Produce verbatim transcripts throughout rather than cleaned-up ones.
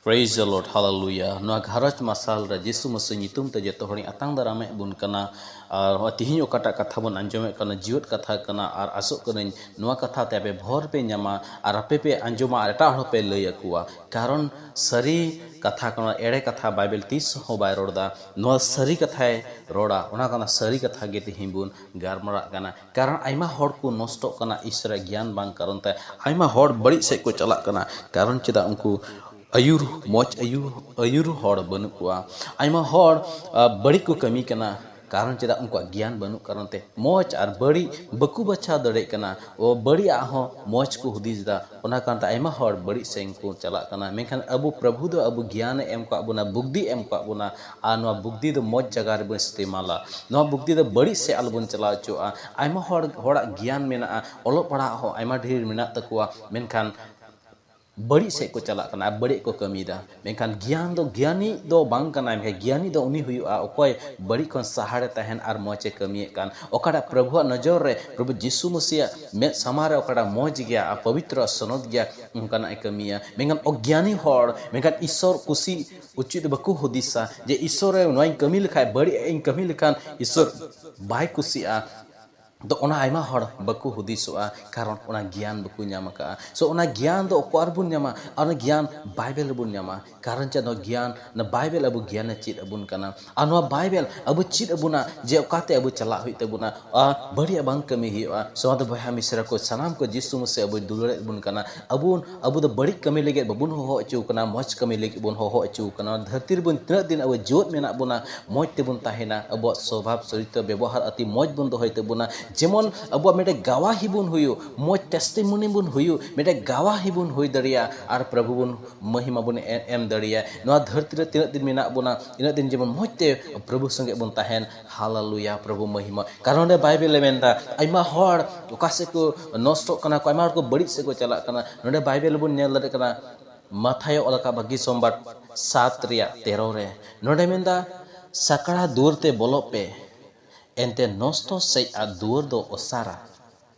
Praise the Lord, hallelujah. ᱱᱚᱣᱟ ᱜᱷᱟᱨᱚᱸᱡᱽ ᱢᱟᱨᱥᱟᱞ ᱨᱮ ᱡᱤᱥᱩ ᱢᱟᱹᱥᱤ ᱧᱩᱛᱩᱢ ᱛᱮ ᱡᱚᱛᱚ ᱦᱚᱲᱤᱧ ᱟᱛᱟᱝ ᱫᱟᱨᱟᱢᱮᱫ ᱵᱚᱱ ᱠᱟᱱᱟ᱾ ᱟᱨ ᱛᱤᱦᱤᱧ ᱚᱠᱟᱴᱟᱜ ᱠᱟᱛᱷᱟ ᱵᱚᱱ ᱟᱸᱡᱚᱢᱮᱫ ᱠᱟᱱᱟ, ᱡᱤᱣᱮᱫ ᱠᱟᱛᱷᱟ ᱠᱟᱱᱟ, ᱟᱨ ᱟᱥᱚᱜ ᱠᱟᱹᱱᱟᱹᱧ ᱱᱚᱣᱟ ᱠᱟᱛᱷᱟ ᱛᱮ ᱟᱯᱮ ᱵᱷᱚᱨ ᱯᱮ ᱧᱟᱢᱟ ᱟᱨ ᱟᱯᱮ ᱯᱮ ᱟᱸᱡᱚᱢᱟ ᱟᱨ ᱮᱴᱟᱜ ᱦᱚᱲ ᱯᱮ ᱞᱟᱹᱭ ᱟᱠᱚᱣᱟ᱾ ᱠᱟᱨᱚᱱ ᱥᱟᱹᱨᱤ ᱠᱟᱛᱷᱟ ᱠᱟᱱᱟ, ᱮᱲᱮ ᱠᱟᱛᱷᱟ ᱵᱟᱭᱵᱮᱞ ᱛᱤᱥ ᱦᱚᱸ ᱵᱟᱭ ᱨᱚᱲ ᱮᱫᱟ᱾ ᱱᱚᱣᱟ ᱥᱟᱹᱨᱤ ᱠᱟᱛᱷᱟᱭ ᱨᱚᱲᱟ, ᱚᱱᱟ ᱠᱟᱱᱟ ᱥᱟᱹᱨᱤ ᱠᱟᱛᱷᱟ ᱜᱮ ᱛᱤᱦᱤᱧ ᱵᱚᱱ ᱜᱟᱞᱢᱟᱨᱟᱜ ᱠᱟᱱᱟ᱾ ᱠᱟᱨᱚᱱ ᱟᱭᱢᱟ ᱦᱚᱲ ᱠᱚ ᱱᱚᱥᱴᱚᱜ ᱠᱟᱱᱟ ᱤᱥᱚᱨᱟᱜ ᱜᱮᱭᱟᱱ ᱵᱟᱝ ᱠᱟᱨᱚᱱ ᱛᱮ, ᱟᱭᱢᱟ ᱦᱚᱲ ᱵᱟᱹᱲᱤᱡ ᱥᱮᱫ ᱠᱚ ᱪᱟᱞᱟᱜ ᱠᱟᱱᱟ᱾ ᱠᱟᱨᱚᱱ ᱪᱮᱫᱟᱜ ᱩᱱᱠᱩ ᱟᱹᱭᱩᱨ, ᱢᱚᱡᱽ ᱟᱹᱭᱩᱨ, ᱟᱹᱭᱩᱨ ᱦᱚᱲ ᱵᱟᱹᱱᱩᱜ ᱠᱚᱣᱟ᱾ ᱟᱭᱢᱟ ᱦᱚᱲ ᱟ, ᱵᱟᱹᱲᱤᱡ ᱠᱚ ᱠᱟᱹᱢᱤ ᱠᱟᱱᱟ᱾ ᱠᱟᱨᱚᱱ ᱪᱮᱫᱟᱜ ᱩᱱᱠᱩᱣᱟᱜ ᱜᱮᱭᱟᱱ ᱵᱟᱹᱱᱩᱜ ᱠᱟᱨᱚᱱ ᱛᱮ ᱢᱚᱡᱽ ᱟᱨ ᱵᱟᱹᱲᱤᱡ ᱵᱟᱠᱚ ᱵᱟᱪᱷᱟᱣ ᱫᱟᱲᱮᱭᱟᱜ ᱠᱟᱱᱟ᱾ ᱚ, ᱵᱟᱹᱲᱤᱡᱟᱜ ᱦᱚᱸ ᱢᱚᱡᱽ ᱠᱚ ᱦᱩᱫᱤᱥ ᱮᱫᱟ᱾ ᱚᱱᱟ ᱠᱟᱨᱚᱱ ᱛᱮ ᱟᱭᱢᱟ ᱦᱚᱲ ᱵᱟᱹᱲᱤᱡ ᱥᱮᱱ ᱠᱚ ᱪᱟᱞᱟᱜ ᱠᱟᱱᱟ᱾ ᱢᱮᱱᱠᱷᱟᱱ ᱟᱵᱚ ᱯᱨᱚᱵᱷᱩ ᱫᱚ ᱟᱵᱚ ᱜᱮᱭᱟᱱᱮ ᱮᱢ ᱠᱟᱜ ᱵᱚᱱᱟ, ᱵᱩᱫᱽᱫᱷᱤ ᱮᱢ ᱠᱟᱜ ᱵᱚᱱᱟ, ᱟᱨ ᱱᱚᱣᱟ ᱵᱩᱫᱽᱫᱷᱤ ᱫᱚ ᱢᱚᱡᱽ ᱡᱟᱭᱜᱟ ᱨᱮᱵᱚᱱ ᱤᱥᱛᱮᱢᱟᱞᱟ᱾ ᱱᱚᱣᱟ ᱵᱩᱫᱽᱫᱷᱤ ᱫᱚ ᱵᱟᱹᱲᱤᱡ ᱥᱮᱫ ᱟᱞᱚᱵᱚᱱ ᱪᱟᱞᱟᱣ ᱦᱚᱪᱚᱣᱟᱜᱼᱟ᱾ ᱟᱭᱢᱟ ᱦᱚᱲ, ᱦᱚᱲᱟᱜ ᱜᱮᱭᱟᱱ ᱢᱮᱱᱟᱜᱼᱟ, ᱚᱞᱚᱜ ᱯᱟᱲᱦᱟᱜ ᱦᱚᱸ ᱟᱭᱢᱟ ᱰᱷᱮᱨ ᱢᱮᱱᱟᱜ ᱛᱟᱠᱚᱣᱟ, ᱢᱮᱱᱠᱷᱟᱱ ᱵᱟᱹᱲᱤᱡ ᱥᱮᱫ ᱠᱚ ᱪᱟᱞᱟᱜ ᱠᱟᱱᱟ ᱟᱨ ᱵᱟᱹᱲᱤᱡ ᱠᱚ ᱠᱟᱹᱢᱤᱭᱮᱫᱟ᱾ ᱢᱮᱱᱠᱷᱟᱱ ᱜᱮᱭᱟᱱ ᱫᱚ ᱜᱮᱭᱟᱱᱤ ᱫᱚ ᱵᱟᱝ ᱠᱟᱱᱟᱭ, ᱢᱮᱱᱠᱷᱟᱱ ᱜᱮᱭᱟᱱᱤ ᱫᱚ ᱩᱱᱤ ᱦᱩᱭᱩᱜᱼᱟ, ᱚᱠᱚᱭ ᱵᱟᱹᱲᱤᱡ ᱠᱷᱚᱱ ᱥᱟᱦᱟᱨᱮ ᱛᱟᱦᱮᱱ ᱟᱨ ᱢᱚᱡᱽ ᱮ ᱠᱟᱹᱢᱤᱭᱮᱫ ᱠᱟᱱ᱾ ᱚᱠᱟᱴᱟᱜ ᱯᱨᱚᱵᱷᱩᱣᱟᱜ ᱱᱚᱡᱚᱨ ᱨᱮ, ᱯᱨᱚᱵᱷᱩ ᱡᱤᱥᱩ ᱢᱟᱹᱥᱤᱭᱟᱜ ᱢᱮᱫ ᱥᱟᱢᱟᱝ ᱨᱮ ᱚᱠᱟᱴᱟᱜ ᱢᱚᱡᱽ ᱜᱮᱭᱟ ᱟᱨ ᱯᱚᱵᱤᱛᱨᱚ ᱥᱚᱱᱚᱛ ᱜᱮᱭᱟ, ᱚᱱᱠᱟᱱᱟᱜ ᱮ ᱠᱟᱹᱢᱤᱭᱟ᱾ ᱢᱮᱱᱠᱷᱟᱱ ᱚᱜᱽᱭᱟᱱᱤ ᱦᱚᱲ, ᱢᱮᱱᱠᱷᱟᱱ ᱤᱥᱚᱨ ᱠᱩᱥᱤ ᱩᱪᱤᱛ ᱵᱟᱠᱚ ᱦᱩᱫᱤᱥᱟ ᱡᱮ ᱤᱥᱚᱨ ᱨᱮ ᱱᱚᱣᱟᱧ ᱠᱟᱹᱢᱤ ᱞᱮᱠᱷᱟᱱ, ᱵᱟᱹᱲᱤᱡ ᱤᱧ ᱠᱟᱹᱢᱤ ᱞᱮᱠᱷᱟᱱ ᱤᱥᱚᱨ ᱵᱟᱭ ᱠᱩᱥᱤᱜᱼᱟ᱾ ᱫᱚ ᱚᱱᱟ ᱟᱭᱢᱟ ᱦᱚᱲ ᱵᱟᱠᱚ ᱦᱩᱫᱤᱥᱚᱜᱼᱟ, ᱠᱟᱨᱚᱱ ᱚᱱᱟ ᱜᱮᱭᱟᱱ ᱵᱟᱠᱚ ᱧᱟᱢ ᱟᱠᱟᱫᱼᱟ᱾ ᱥᱮ ᱚᱱᱟ ᱜᱮᱭᱟᱱ ᱫᱚ ᱚᱠᱟ ᱨᱮᱵᱚᱱ ᱧᱟᱢᱟ? ᱟᱨ ᱚᱱᱟ ᱜᱮᱭᱟᱱ ᱵᱟᱭᱵᱮᱞ ᱨᱮᱵᱚᱱ ᱧᱟᱢᱟ᱾ ᱠᱟᱨᱚᱱ ᱪᱮᱫ? ᱱᱚᱣᱟ ᱜᱮᱭᱟᱱ, ᱱᱚᱣᱟ ᱵᱟᱭᱵᱮᱞ ᱟᱵᱚ ᱜᱮᱭᱟᱱᱮ ᱪᱮᱫ ᱟᱵᱚᱱ ᱠᱟᱱᱟ᱾ ᱟᱨ ᱱᱚᱣᱟ ᱵᱟᱭᱵᱮᱞ ᱟᱵᱚ ᱪᱮᱫ ᱟᱵᱚᱱᱟ ᱡᱮ ᱚᱠᱟᱛᱮ ᱟᱵᱚ ᱪᱟᱞᱟᱜ ᱦᱩᱭᱩᱜ ᱛᱟᱵᱚᱱᱟ, ᱟᱨ ᱵᱟᱹᱲᱤᱡᱟᱜ ᱵᱟᱝ ᱠᱟᱹᱢᱤ ᱦᱩᱭᱩᱜᱼᱟ᱾ ᱥᱮ ᱚᱱᱟᱛᱮ ᱵᱚᱭᱦᱟ ᱢᱤᱥᱨᱟ ᱠᱚ, ᱥᱟᱱᱟᱢ ᱠᱚ ᱡᱤᱥᱩ ᱢᱟᱹᱥᱤ ᱟᱵᱚᱭ ᱫᱩᱞᱟᱹᱲᱮᱫ ᱵᱚᱱ ᱠᱟᱱᱟ᱾ ᱟᱵᱚ, ᱟᱵᱚ ᱫᱚ ᱵᱟᱹᱲᱤᱡ ᱠᱟᱹᱢᱤ ᱞᱟᱹᱜᱤᱫ ᱵᱟᱵᱚᱱ ᱦᱚᱦᱚ ᱦᱚᱪᱚ ᱠᱟᱱᱟ, ᱢᱚᱡᱽ ᱠᱟᱹᱢᱤ ᱞᱟᱹᱜᱤᱫ ᱵᱚᱱ ᱦᱚᱦᱚ ᱦᱚᱪᱚ ᱠᱟᱱᱟ᱾ ᱫᱷᱟᱹᱨᱛᱤ ᱨᱮᱵᱚᱱ ᱛᱤᱱᱟᱹᱜ ᱫᱤᱱ ᱟᱵᱚ ᱡᱤᱣᱮᱫ ᱢᱮᱱᱟᱜ ᱵᱚᱱᱟ, ᱢᱚᱡᱽ ᱛᱮᱵᱚᱱ ᱛᱟᱦᱮᱱᱟ, ᱟᱵᱚᱣᱟᱜ ᱥᱚᱵᱷᱟᱵ ᱪᱚᱨᱤᱛᱨᱚ ᱵᱮᱵᱚᱦᱟᱨ ᱟᱹᱰᱤ ᱢᱚᱡᱽ ᱵᱚᱱ ᱫᱚᱦᱚᱭ ᱛᱟᱵᱚᱱᱟ, ᱡᱮᱢᱚᱱ ᱟᱵᱚᱣᱟᱜ ᱢᱤᱫᱴᱮᱡ ᱜᱟᱣᱟᱦᱤ ᱵᱚᱱ ᱦᱩᱭᱩᱜ, ᱢᱚᱡᱽ testimony ᱵᱚᱱ ᱦᱩᱭᱩᱜ, ᱢᱤᱫᱴᱮᱡ ᱜᱟᱣᱟᱦᱤ ᱵᱚᱱ ᱦᱩᱭ ᱫᱟᱲᱮᱭᱟᱜᱼᱟ ᱟᱨ ᱯᱨᱚᱵᱷᱩ ᱵᱚᱱ ᱢᱚᱦᱤᱢᱟ ᱵᱚᱱ ᱮ-, ᱮᱢ ᱫᱟᱲᱮᱭᱟᱜᱼᱟ᱾ ᱱᱚᱣᱟ ᱫᱷᱟᱹᱨᱛᱤ ᱨᱮ ᱛᱤᱱᱟᱹᱜ ᱫᱤᱱ ᱢᱮᱱᱟᱜ ᱵᱚᱱᱟ, ᱤᱱᱟᱹᱜ ᱫᱤᱱ ᱡᱮᱢᱚᱱ ᱢᱚᱡᱽ ᱛᱮ ᱯᱨᱚᱵᱷᱩ ᱥᱚᱸᱜᱮ ᱵᱚᱱ ᱛᱟᱦᱮᱱ᱾ ᱦᱟᱞᱮᱞᱩᱭᱟ, ᱯᱨᱚᱵᱷᱩ ᱢᱚᱦᱤᱢᱟ᱾ ᱠᱟᱨᱚᱱ ᱱᱚᱰᱮ ᱵᱟᱭᱵᱮᱞᱮ ᱢᱮᱱᱫᱟ, ᱟᱭᱢᱟ ᱦᱚᱲ ᱚᱠᱟ ᱥᱮᱫ ᱠᱚ ᱱᱚᱥᱴᱚᱜ ᱠᱟᱱᱟ ᱠᱚ, ᱟᱭᱢᱟ ᱦᱚᱲ ᱠᱚ ᱵᱟᱹᱲᱤᱡ ᱥᱮᱫ ᱠᱚ ᱪᱟᱞᱟᱜ ᱠᱟᱱᱟ᱾ ᱱᱚᱰᱮ ᱵᱟᱭᱵᱮᱞ ᱵᱚᱱ ᱧᱮᱞ ᱫᱟᱲᱮᱭᱟᱜ ᱠᱟᱱᱟ, ᱢᱟᱛᱷᱟᱭᱚ ᱚᱞ ᱟᱠᱟᱫ ᱵᱷᱟᱹᱜᱤ ᱥᱚᱢᱵᱟᱫ ᱥᱟᱛ ᱨᱮᱭᱟᱜ ᱛᱮᱨᱚ ᱨᱮ᱾ ᱱᱚᱰᱮ ᱢᱮᱱᱫᱟ, "ᱥᱟᱠᱲᱟ ᱫᱩᱣᱟᱹᱨ ᱛᱮ ᱵᱚᱞᱚᱜ ᱯᱮ, ᱮᱱᱛᱮ ᱱᱚᱥᱴᱚ ᱥᱮᱫ ᱟᱜ ᱫᱩᱣᱟᱹᱨ ᱫᱚ ᱚᱥᱟᱨᱟ,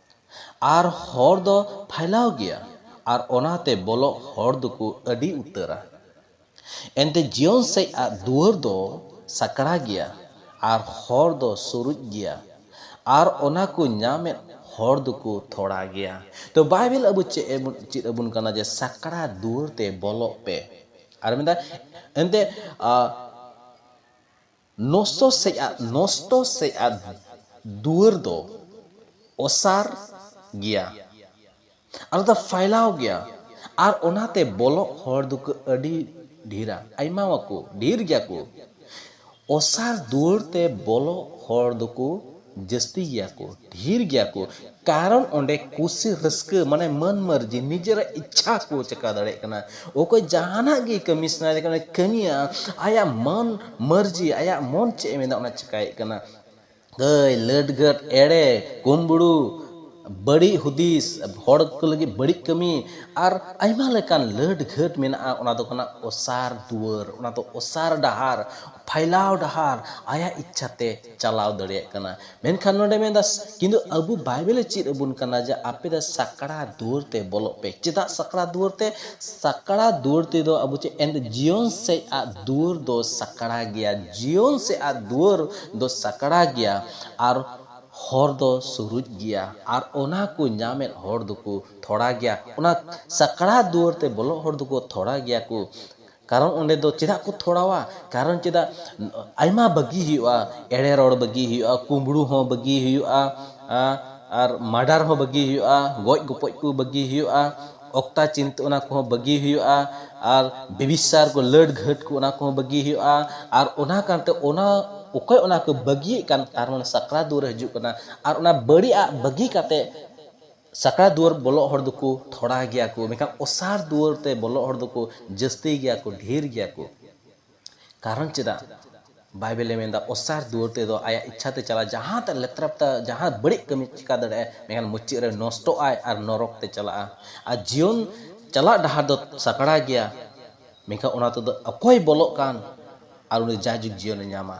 ᱟᱨ ᱦᱚᱨ ᱫᱚ ᱯᱷᱟᱭᱞᱟᱣ ᱜᱮᱭᱟ, ᱟᱨ ᱚᱱᱟᱛᱮ ᱵᱚᱞᱚᱜ ᱦᱚᱲ ᱫᱚᱠᱚ ᱟᱹᱰᱤ ᱩᱛᱟᱹᱨᱟ, ᱮᱱᱛᱮ ᱡᱤᱭᱚᱱ ᱥᱮᱫ ᱟᱜ ᱫᱩᱣᱟᱹᱨ ᱫᱚ ᱥᱟᱠᱲᱟ ᱜᱮᱭᱟ, ᱟᱨ ᱦᱚᱨ ᱫᱚ ᱥᱩᱨᱩᱡ ᱜᱮᱭᱟ, ᱟᱨ ᱚᱱᱟ ᱠᱚ ᱧᱟᱢᱮᱫ ᱦᱚᱲ ᱫᱚᱠᱚ ᱛᱷᱚᱲᱟ ᱜᱮᱭᱟ᱾ ᱛᱚ ᱵᱟᱭᱵᱮᱞ ᱟᱵᱚ ᱪᱮᱫ ᱮ ᱵᱚᱱ-, ᱪᱮᱫ ᱟᱵᱚᱱ ᱠᱟᱱᱟ ᱡᱮ ᱥᱟᱠᱲᱟ ᱫᱩᱣᱟᱹᱨ ᱛᱮ ᱵᱚᱞᱚᱜ ᱯᱮ᱾ ᱟᱨ ᱢᱮᱱᱫᱟ ᱮᱱᱛᱮ, ᱟ, ᱱᱚᱥᱴᱚ ᱥᱮᱫ ᱟᱜ, ᱱᱚᱥᱴᱚ ᱥᱮᱫ ᱟᱜ ᱫᱩᱣᱟᱹᱨ ᱫᱚ ᱚᱥᱟᱨ ᱜᱮᱭᱟ, ᱟᱨ ᱫᱚ ᱯᱷᱟᱭᱞᱟᱣ ᱜᱮᱭᱟ, ᱟᱨ ᱚᱱᱟᱛᱮ ᱵᱚᱞᱚᱜ ᱦᱚᱲ ᱫᱚᱠᱚ ᱟᱹᱰᱤ ᱰᱷᱮᱨᱟ, ᱟᱭᱢᱟ ᱟᱠᱚ, ᱰᱷᱮᱨ ᱜᱮᱭᱟ ᱠᱚ᱾ ᱚᱥᱟᱨ ᱫᱩᱣᱟᱹᱨ ᱛᱮ ᱵᱚᱞᱚᱜ ᱦᱚᱲ ᱫᱚᱠᱚ ᱡᱟᱹᱥᱛᱤ ᱜᱮᱭᱟ ᱠᱚ, ᱰᱷᱮᱨ ᱜᱮᱭᱟ ᱠᱚ᱾ ᱠᱟᱨᱚᱱ ᱚᱸᱰᱮ ᱠᱩᱥᱤ ᱨᱟᱹᱥᱠᱟᱹ, ᱢᱟᱱᱮ ᱢᱟᱹᱱ ᱢᱟᱹᱨᱡᱤ, ᱱᱤᱡᱮᱨᱟᱜ ᱤᱪᱪᱷᱟ ᱠᱚ ᱪᱮᱠᱟ ᱫᱟᱲᱮᱭᱟᱜ ᱠᱟᱱᱟ᱾ ᱚᱠᱚᱭ ᱡᱟᱦᱟᱱᱟᱜ ᱜᱮ ᱠᱟᱹᱢᱤ ᱥᱟᱱᱟᱭᱮ ᱠᱟᱱᱟ, ᱠᱟᱹᱢᱤᱭᱟ, ᱟᱭᱟᱜ ᱢᱚᱱ ᱢᱟᱹᱨᱡᱤ, ᱟᱭᱟᱜ ᱢᱚᱱ ᱪᱮᱫ ᱮ ᱢᱮᱱᱫᱟ, ᱚᱱᱟ ᱪᱮᱠᱟᱭᱮᱫ ᱠᱟᱱᱟ᱾ ᱜᱟᱹᱭ, ᱞᱟᱹᱰᱜᱷᱟᱹᱴ, ᱮᱲᱮ, ᱠᱩᱢᱵᱽᱲᱩ, ᱵᱟᱹᱲᱤᱡ ᱦᱩᱫᱤᱥ, ᱦᱚᱲ ᱠᱚ ᱞᱟᱹᱜᱤᱫ ᱵᱟᱹᱲᱤᱡ ᱠᱟᱹᱢᱤ, ᱟᱨ ᱟᱭᱢᱟ ᱞᱮᱠᱟᱱ ᱞᱟᱹᱰᱜᱷᱟᱹᱴ ᱢᱮᱱᱟᱜᱼᱟ᱾ ᱚᱱᱟ ᱫᱚ ᱠᱟᱱᱟ ᱚᱥᱟᱨ ᱫᱩᱣᱟᱹᱨ, ᱚᱱᱟ ᱫᱚ ᱚᱥᱟᱨ ᱰᱟᱦᱟᱨ, ᱯᱷᱟᱭᱞᱟᱣ ᱰᱟᱦᱟᱨ, ᱟᱭᱟᱜ ᱤᱪᱪᱷᱟ ᱛᱮ ᱪᱟᱞᱟᱣ ᱫᱟᱲᱮᱭᱟᱜ ᱠᱟᱱᱟ᱾ ᱢᱮᱱᱠᱷᱟᱱ ᱱᱚᱰᱮ ᱢᱮᱱᱫᱟ, ᱠᱤᱱᱛᱩ ᱟᱵᱚ ᱵᱟᱭᱵᱮᱞᱮ ᱪᱮᱫ ᱟᱵᱚᱱ ᱠᱟᱱᱟ ᱡᱮ ᱟᱯᱮ ᱫᱚ ᱥᱟᱠᱲᱟ ᱫᱩᱣᱟᱹᱨ ᱛᱮ ᱵᱚᱞᱚᱜ ᱯᱮ᱾ ᱪᱮᱫᱟᱜ ᱥᱟᱠᱲᱟ ᱫᱩᱣᱟᱹᱨ ᱛᱮ? ᱥᱟᱠᱲᱟ ᱫᱩᱣᱟᱹᱨ ᱛᱮᱫᱚ ᱟᱵᱚ ᱪᱮᱫ ᱮᱱ, ᱡᱤᱭᱚᱱ ᱥᱮᱫ ᱟᱜ ᱫᱩᱣᱟᱹᱨ ᱫᱚ ᱥᱟᱠᱲᱟ ᱜᱮᱭᱟ, ᱡᱤᱭᱚᱱ ᱥᱮᱫ ᱟᱜ ᱫᱩᱣᱟᱹᱨ ᱫᱚ ᱥᱟᱠᱲᱟ ᱜᱮᱭᱟ, ᱟᱨ ᱦᱚᱨ ᱫᱚ ᱥᱩᱨᱩᱡ ᱜᱮᱭᱟ, ᱟᱨ ᱚᱱᱟ ᱠᱚ ᱧᱟᱢᱮᱫ ᱦᱚᱲ ᱫᱚᱠᱚ ᱛᱷᱚᱲᱟ ᱜᱮᱭᱟ᱾ ᱚᱱᱟ ᱥᱟᱠᱲᱟ ᱫᱩᱣᱟᱹᱨ ᱛᱮ ᱵᱚᱞᱚᱜ ᱦᱚᱲ ᱫᱚᱠᱚ ᱛᱷᱚᱲᱟ ᱜᱮᱭᱟ ᱠᱚ᱾ ᱠᱟᱨᱚᱱ ᱚᱸᱰᱮ ᱫᱚ ᱪᱮᱫᱟᱜ ᱠᱚ ᱛᱷᱚᱲᱟᱣᱟ? ᱠᱟᱨᱚᱱ ᱪᱮᱫᱟᱜ? ᱟᱭᱢᱟ ᱵᱟᱹᱜᱤ ᱦᱩᱭᱩᱜᱼᱟ, ᱮᱲᱮ ᱨᱚᱲ ᱵᱟᱹᱜᱤ ᱦᱩᱭᱩᱜᱼᱟ, ᱠᱩᱢᱵᱽᱲᱩ ᱦᱚᱸ ᱵᱟᱹᱜᱤ ᱦᱩᱭᱩᱜᱼᱟ, ᱟ-, ᱟᱨ murder ᱦᱚᱸ ᱵᱟᱹᱜᱤ ᱦᱩᱭᱩᱜᱼᱟ, ᱜᱚᱡ ᱜᱚᱯᱚᱡ ᱠᱚ ᱵᱟᱹᱜᱤ ᱦᱩᱭᱩᱜᱼᱟ, ᱚᱠᱛᱟ ᱪᱤᱱᱛᱟᱹ ᱚᱱᱟ ᱠᱚᱦᱚᱸ ᱵᱟᱹᱜᱤ ᱦᱩᱭᱩᱜᱼᱟ, ᱟᱨ ᱵᱮᱵᱤᱪᱟᱨ ᱠᱚ, ᱞᱟᱹᱰ ᱜᱷᱟᱹᱴ ᱠᱚ, ᱚᱱᱟ ᱠᱚᱦᱚᱸ ᱵᱟᱹᱜᱤ ᱦᱩᱭᱩᱜᱼᱟ᱾ ᱟᱨ ᱚᱱᱟ ᱠᱟᱱᱛᱮ ᱚᱱᱟ ᱚᱠᱚᱭ ᱚᱱᱟ ᱠᱚ ᱵᱟᱹᱜᱤᱭᱮᱫ ᱠᱟᱱ, ᱛᱟᱨ ᱢᱟᱱᱮ ᱥᱟᱠᱲᱟ ᱫᱩᱣᱟᱹᱨ ᱨᱮ ᱦᱤᱡᱩᱜ ᱠᱟᱱᱟ᱾ ᱟᱨ ᱚᱱᱟ ᱵᱟᱹᱲᱤᱡ ᱟᱜ ᱵᱟᱹᱜᱤ ᱠᱟᱛᱮ ᱥᱟᱠᱲᱟ ᱫᱩᱣᱟᱹᱨ ᱵᱚᱞᱚᱜ ᱦᱚᱲ ᱫᱚᱠᱚ ᱛᱷᱚᱲᱟ ᱜᱮᱭᱟ ᱠᱚ, ᱢᱮᱱᱠᱷᱟᱱ ᱚᱥᱟᱨ ᱫᱩᱣᱟᱹᱨ ᱛᱮ ᱵᱚᱞᱚᱜ ᱦᱚᱲ ᱫᱚᱠᱚ ᱡᱟᱹᱥᱛᱤ ᱜᱮᱭᱟ ᱠᱚ, ᱰᱷᱮᱨ ᱜᱮᱭᱟ ᱠᱚ᱾ ᱠᱟᱨᱚᱱ ᱪᱮᱫᱟᱜ? ᱵᱟᱭᱵᱮᱞᱮ ᱢᱮᱱᱫᱟ, ᱚᱥᱟᱨ ᱫᱩᱣᱟᱹᱨ ᱛᱮᱫᱚ ᱟᱭᱟᱜ ᱤᱪᱪᱷᱟ ᱛᱮ ᱪᱟᱞᱟᱜᱼᱟ, ᱡᱟᱦᱟᱸ ᱛᱮ ᱞᱮᱛᱨᱟᱯ ᱛᱮ ᱡᱟᱦᱟᱸ ᱵᱟᱹᱲᱤᱡ ᱠᱟᱹᱢᱤ ᱪᱤᱠᱟ ᱫᱟᱲᱮᱭᱟᱜᱼᱟᱭ, ᱢᱮᱱᱠᱷᱟᱱ ᱢᱩᱪᱟᱹᱫ ᱨᱮ ᱱᱚᱥᱴᱚᱜ ᱟᱭ ᱟᱨ ᱱᱚᱨᱚᱠ ᱛᱮ ᱪᱟᱞᱟᱜᱼᱟ᱾ ᱟᱨ ᱡᱤᱭᱚᱱ ᱪᱟᱞᱟᱜ ᱰᱟᱦᱟᱨ ᱫᱚ ᱥᱟᱠᱲᱟ ᱜᱮᱭᱟ, ᱢᱮᱱᱠᱷᱟᱱ ᱚᱱᱟ ᱛᱮᱫᱚ ᱚᱠᱚᱭ ᱵᱚᱞᱚᱜ ᱠᱟᱱ ᱟᱨ ᱩᱱᱤ ᱡᱟᱭᱡᱩᱜᱽ ᱡᱤᱭᱚᱱᱮ ᱧᱟᱢᱟ,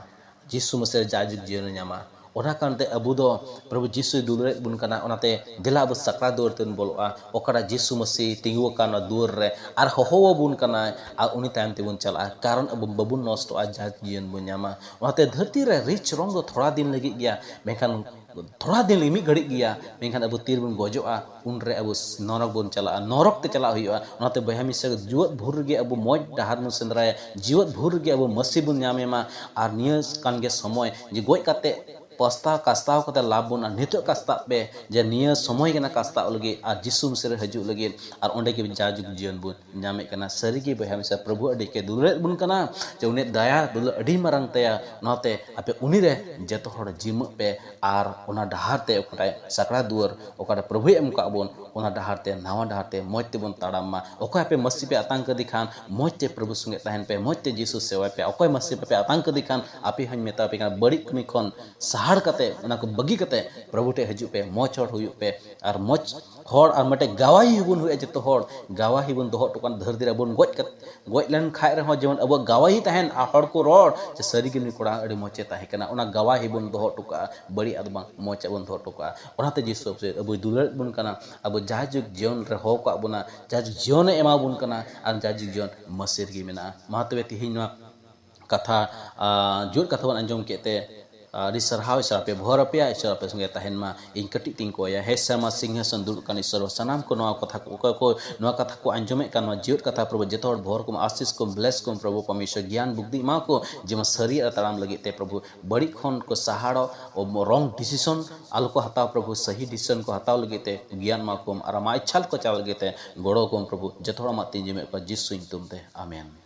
ᱡᱤᱥᱩ ᱢᱟᱹᱥᱤ ᱨᱮ ᱡᱟᱭᱡᱩᱜᱽ ᱡᱤᱭᱚᱱᱮ ᱧᱟᱢᱟ᱾ ᱚᱱᱟ ᱠᱟᱨᱚᱱ ᱛᱮ ᱟᱵᱚ ᱫᱚ ᱯᱨᱚᱵᱷᱩ ᱡᱤᱥᱩᱭ ᱫᱩᱞᱟᱹᱲᱮᱫ ᱵᱚᱱ ᱠᱟᱱᱟ᱾ ᱚᱱᱟᱛᱮ ᱫᱮᱞᱟ ᱟᱵᱚ ᱥᱟᱠᱨᱟᱛ ᱫᱩᱣᱟᱹᱨ ᱛᱮᱵᱚᱱ ᱵᱚᱞᱚᱜᱼᱟ, ᱚᱠᱟᱴᱟᱜ ᱡᱤᱥᱩ ᱢᱟᱹᱥᱤ ᱛᱤᱸᱜᱩ ᱟᱠᱟᱱ ᱚᱱᱟ ᱫᱩᱣᱟᱹᱨ ᱨᱮ ᱟᱨ ᱦᱚᱦᱚ ᱟᱵᱚᱱ ᱠᱟᱱᱟᱭ, ᱟᱨ ᱩᱱᱤ ᱛᱟᱭᱚᱢ ᱛᱮᱵᱚᱱ ᱪᱟᱞᱟᱜᱼᱟ, ᱠᱟᱨᱚᱱ ᱟᱵᱚ ᱵᱟᱵᱚᱱ ᱱᱚᱥᱴᱚᱜᱼᱟ, ᱡᱟᱦᱟᱸ ᱡᱤᱭᱚᱱ ᱵᱚᱱ ᱧᱟᱢᱟ᱾ ᱚᱱᱟᱛᱮ ᱫᱷᱟᱹᱨᱛᱤ ᱨᱮ ᱨᱤᱪ ᱨᱚᱝ ᱫᱚ ᱛᱷᱚᱲᱟ ᱫᱤᱱ ᱞᱟᱹᱜᱤᱫ ᱜᱮᱭᱟ, ᱢᱮᱱᱠᱷᱟᱱ ᱛᱷᱚᱲᱟ ᱫᱤᱱ ᱞᱟᱹᱜᱤᱫ, ᱢᱤᱫ ᱜᱷᱟᱹᱲᱤᱡ ᱜᱮᱭᱟ, ᱢᱮᱱᱠᱷᱟᱱ ᱟᱵᱚ ᱛᱤᱨᱮᱵᱚᱱ ᱜᱚᱡᱚᱜᱼᱟ, ᱩᱱᱨᱮ ᱟᱵᱚ ᱱᱚᱨᱚᱠ ᱵᱚᱱ ᱪᱟᱞᱟᱜᱼᱟ, ᱱᱚᱨᱚᱠ ᱛᱮ ᱪᱟᱞᱟᱜ ᱦᱩᱭᱩᱜᱼᱟ᱾ ᱚᱱᱟᱛᱮ ᱵᱚᱭᱦᱟ ᱢᱤᱥᱨᱟ, ᱡᱤᱣᱮᱫ ᱵᱷᱳᱨ ᱨᱮᱜᱮ ᱟᱵᱚ ᱢᱚᱡᱽ ᱰᱟᱦᱟᱨ ᱵᱚᱱ ᱥᱮᱸᱫᱽᱨᱟᱭᱟ, ᱡᱤᱣᱮᱫ ᱵᱷᱳᱨ ᱨᱮᱜᱮ ᱟᱵᱚ ᱢᱟᱹᱥᱤ ᱵᱚᱱ ᱧᱟᱢᱮ ᱢᱟ᱾ ᱟᱨ ᱱᱤᱭᱟᱹ ᱠᱟᱱ ᱜᱮ ᱥᱚᱢᱚᱭ ᱡᱮ ᱜᱚᱡ ᱠᱟᱛᱮ ᱯᱚᱥᱛᱟᱣ ᱠᱟᱥᱛᱟᱣ ᱠᱟᱛᱮ ᱞᱟᱵᱷ ᱵᱚᱱ, ᱟᱨ ᱱᱤᱛᱚᱜ ᱠᱟᱥᱛᱟᱜ ᱯᱮ, ᱡᱮ ᱱᱤᱭᱟᱹ ᱥᱚᱢᱚᱭ ᱠᱟᱱᱟ ᱠᱟᱥᱛᱟᱜ ᱞᱟᱹᱜᱤᱫ ᱟᱨ ᱡᱤᱥᱩ ᱢᱤᱥᱨᱟ ᱦᱤᱡᱩᱜ ᱞᱟᱹᱜᱤᱫ, ᱟᱨ ᱚᱸᱰᱮ ᱜᱮ ᱡᱟᱭᱡᱩᱜᱽ ᱡᱤᱭᱚᱱ ᱵᱚᱱ ᱧᱟᱢᱮᱫ ᱠᱟᱱᱟ᱾ ᱥᱟᱹᱨᱤᱜᱮ ᱵᱚᱭᱦᱟ ᱢᱤᱥᱨᱟ, ᱯᱨᱚᱵᱷᱩ ᱟᱹᱰᱤ ᱜᱮ ᱫᱩᱞᱟᱹᱲᱮᱫ ᱵᱚᱱ ᱠᱟᱱᱟ, ᱡᱮ ᱩᱱᱤᱭᱟᱜ ᱫᱟᱭᱟ ᱫᱩᱞᱟᱹᱲ ᱟᱹᱰᱤ ᱢᱟᱨᱟᱝ ᱛᱟᱭᱟ᱾ ᱚᱱᱟᱛᱮ ᱟᱯᱮ ᱩᱱᱤᱨᱮ ᱡᱚᱛᱚ ᱦᱚᱲ ᱡᱤᱢᱟᱹᱜ ᱯᱮ ᱟᱨ ᱚᱱᱟ ᱰᱟᱦᱟᱨ ᱛᱮ ᱚᱠᱟᱴᱟᱜ ᱥᱟᱠᱨᱟᱛ ᱫᱩᱣᱟᱹᱨ ᱚᱠᱟᱴᱟᱜ ᱯᱨᱚᱵᱷᱩᱭ ᱮᱢ ᱠᱟᱜ ᱵᱚᱱ, ᱚᱱᱟ ᱰᱟᱦᱟᱨ ᱛᱮ, ᱱᱟᱣᱟ ᱰᱟᱦᱟᱨ ᱛᱮ ᱢᱚᱡᱽ ᱛᱮᱵᱚᱱ ᱛᱟᱲᱟᱢ ᱢᱟ᱾ ᱚᱠᱚᱭ ᱟᱯᱮ ᱢᱟᱹᱥᱤ ᱯᱮ ᱟᱛᱟᱝ ᱠᱟᱫᱮ ᱠᱷᱟᱱ, ᱢᱚᱡᱽ ᱛᱮ ᱯᱨᱚᱵᱷᱩ ᱥᱚᱸᱜᱮ ᱛᱟᱦᱮᱱ ᱯᱮ, ᱢᱚᱡᱽ ᱛᱮ ᱡᱤᱥᱩ ᱥᱮᱵᱟᱭ ᱯᱮ᱾ ᱚᱠᱚᱭ ᱢᱟᱹᱥᱤ ᱵᱟᱯᱮ ᱟᱛᱟᱝ ᱠᱟᱫᱮ ᱠᱷᱟᱱ, ᱟᱯᱮ ᱦᱚᱸᱧ ᱢᱮᱛᱟ ᱯᱮ ᱠᱟᱱᱟ, ᱵᱟᱹᱲᱤᱡ ᱠᱟᱹᱢᱤ ᱠᱷᱚᱱ ᱥᱟᱦᱟᱲ ᱠᱟᱛᱮ, ᱚᱱᱟ ᱠᱚ ᱵᱟᱹᱜᱤ ᱠᱟᱛᱮ ᱯᱨᱚᱵᱷᱩ ᱴᱷᱮᱡ ᱦᱤᱡᱩᱜ ᱯᱮ, ᱢᱚᱡᱽ ᱦᱚᱲ ᱦᱩᱭᱩᱜ ᱯᱮ᱾ ᱟᱨ ᱢᱚᱡᱽ ᱦᱚᱲ ᱟᱨ ᱢᱤᱫᱴᱮᱡ ᱜᱟᱶᱟᱦᱤ ᱦᱚᱸᱵᱚᱱ ᱦᱩᱭᱩᱜᱼᱟ᱾ ᱡᱚᱛᱚ ᱦᱚᱲ ᱜᱟᱶᱟᱦᱤ ᱵᱚᱱ ᱫᱚᱦᱚ ᱦᱚᱴᱚ ᱠᱟᱜᱼᱟ᱾ ᱫᱷᱟᱹᱨᱛᱤ ᱨᱮ ᱵᱚᱱ ᱜᱚᱡ ᱠᱟᱛᱮ, ᱜᱚᱡ ᱞᱮᱱ ᱠᱷᱟᱡ ᱨᱮᱦᱚᱸ ᱡᱮᱢᱚᱱ ᱟᱵᱚᱣᱟᱜ ᱜᱟᱶᱟᱦᱤ ᱛᱟᱦᱮᱱ ᱟᱨ ᱦᱚᱲ ᱠᱚ ᱨᱚᱲ ᱡᱮ ᱥᱟᱹᱨᱤᱜᱮ ᱱᱩᱭ ᱠᱚᱲᱟ ᱟᱹᱰᱤ ᱢᱚᱡᱽ ᱮ ᱛᱟᱦᱮᱸ ᱠᱟᱱᱟ, ᱚᱱᱟ ᱜᱟᱶᱟᱦᱤ ᱵᱚᱱ ᱫᱚᱦᱚ ᱦᱚᱴᱚ ᱠᱟᱜᱼᱟ᱾ ᱵᱟᱹᱲᱤᱡ ᱟᱜ ᱫᱚ ᱵᱟᱝ, ᱢᱚᱡᱽ ᱟᱜ ᱵᱚᱱ ᱫᱚᱦᱚ ᱦᱚᱴᱚ ᱠᱟᱜᱼᱟ᱾ ᱚᱱᱟᱛᱮ ᱡᱤᱥᱩ ᱟᱵᱚᱭ ᱫᱩᱞᱟᱹᱲᱮᱫ ᱵᱚᱱ ᱠᱟᱱᱟ᱾ ᱟᱵᱚ ᱡᱟᱭᱡᱩᱜᱽ ᱡᱤᱭᱚᱱ ᱨᱮ ᱦᱚᱦᱚ ᱠᱟᱜ ᱵᱚᱱᱟ, ᱡᱟᱭᱡᱩᱜᱽ ᱡᱤᱭᱚᱱᱮ ᱮᱢᱟ ᱵᱚᱱ ᱠᱟᱱᱟ, ᱟᱨ ᱡᱟᱭᱡᱩᱜᱽ ᱡᱤᱭᱚᱱ ᱢᱟᱹᱥᱤ ᱨᱮᱜᱮ ᱢᱮᱱᱟᱜᱼᱟ᱾ ᱢᱟ ᱛᱚᱵᱮ ᱛᱮᱦᱮᱧ ᱱᱚᱣᱟ ᱠᱟᱛᱷᱟ, ᱟᱨ ᱡᱩᱣᱟᱹᱫ ᱠᱟᱛᱷᱟ ᱵᱚᱱ ᱟᱸᱡᱚᱢ ᱠᱮᱫ ᱛᱮ, ᱟᱹᱰᱤ ᱥᱟᱨᱦᱟᱣ᱾ ᱤᱥᱚᱨ ᱟᱯᱮ ᱵᱷᱚᱨ ᱟᱯᱮᱭᱟ, ᱤᱥᱚᱨ ᱟᱯᱮ ᱥᱚᱸᱜᱮ ᱛᱟᱦᱮᱱ ᱢᱟ᱾ ᱤᱧ ᱠᱟᱹᱴᱤᱡ ᱛᱤᱧ ᱠᱚᱭᱟ, ᱦᱮ ᱥᱮᱨᱢᱟ ᱥᱤᱝᱦᱟᱥᱚᱱ ᱫᱩᱲᱩᱵ ᱠᱟᱱ ᱤᱥᱚᱨ, ᱥᱟᱱᱟᱢ ᱠᱚ ᱱᱚᱣᱟ ᱠᱟᱛᱷᱟ ᱠᱚ, ᱚᱠᱚᱭ ᱠᱚ ᱱᱚᱣᱟ ᱠᱟᱛᱷᱟ ᱠᱚ ᱟᱸᱡᱚᱢᱮᱫ ᱠᱟᱱ, ᱱᱚᱣᱟ ᱡᱤᱣᱮᱫ ᱠᱟᱛᱷᱟ ᱯᱨᱚᱵᱷᱩ ᱡᱚᱛᱚ ᱦᱚᱲ ᱵᱷᱚᱨ ᱠᱚᱢ, ᱟᱥᱤᱥ ᱠᱚᱢ, ᱵᱞᱮᱥ ᱠᱚᱢ ᱯᱨᱚᱵᱷᱩ, ᱠᱚᱢ ᱤᱥᱚᱨ ᱜᱮᱭᱟᱱ ᱵᱩᱫᱽᱫᱷᱤ ᱮᱢᱟ ᱠᱚ, ᱡᱮᱢᱚᱱ ᱥᱟᱹᱨᱤᱭᱟᱜ ᱨᱮ ᱛᱟᱲᱟᱢ ᱞᱟᱹᱜᱤᱫ ᱛᱮ ᱯᱨᱚᱵᱷᱩ ᱵᱟᱹᱲᱤᱡ ᱠᱷᱚᱱ ᱠᱚ ᱥᱟᱦᱟᱲᱚᱜ, wrong decision ᱟᱞᱚ ᱠᱚ ᱦᱟᱛᱟᱣ ᱯᱨᱚᱵᱷᱩ, ᱥᱟᱹᱦᱤ decision ᱠᱚ ᱦᱟᱛᱟᱣ ᱞᱟᱹᱜᱤᱫ ᱛᱮ ᱜᱮᱭᱟᱱ ᱮᱢᱟ ᱠᱚᱢ, ᱟᱨ ᱟᱢᱟᱜ ᱤᱪᱪᱷᱟ ᱞᱮᱠᱟ ᱪᱟᱞᱟᱣ ᱞᱟᱹᱜᱤᱫ ᱛᱮ ᱜᱚᱲᱚ ᱠᱚᱢ ᱯᱨᱚᱵᱷᱩ᱾ ᱡᱚᱛᱚ ᱦᱚᱲ ᱟᱢᱟᱜ ᱛᱤ ᱡᱤᱢᱟᱹ ᱠᱚᱣᱟ ᱡᱤᱥᱩ ᱧᱩᱛᱩᱢ ᱛᱮ, ᱟᱢᱮᱱ᱾